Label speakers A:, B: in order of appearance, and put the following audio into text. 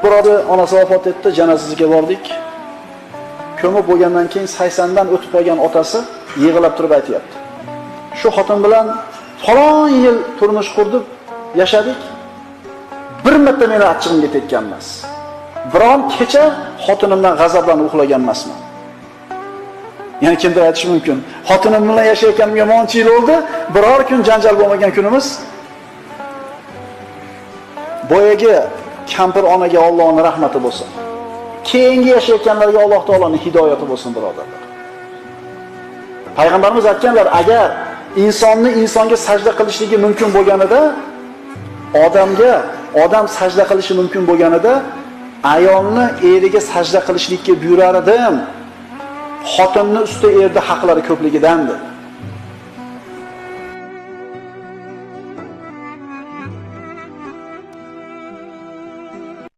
A: Birodar onasi vafot etdi, janozasiga bordik. Ko'mib bo'lgandan keyin 80 dan o'tib qolgan otasi yig'ilab turib aytayapti. Shu xotin bilan falon yil turmush qurdik, yashadik. Bir marta meni achchig'imga tekkan emas. Biron kecha xotinimdan g'azablanib uxlagan emasman. Ya'ni kimdir aytishi mumkin, xotinim bilan yashayotganimga moncha yil bo'ldi, biror kun janjal bo'lmagan kunimiz. Boyagi kampir onaga Allohning rahmati bo'lsin. Keyingi yashayotganlarga Alloh taoloning hidoyati bo'lsin, birodarlar. Payg'ambarimiz aytganlar, agar insonni insonga sajda qilishligi mumkin bo'lganida, odamga odam sajda qilishi mumkin bo'lganida, ayolni eriga sajda qilishlikka buyurar edim. Xotinning ustida erda haqlari ko'pligidan dedi.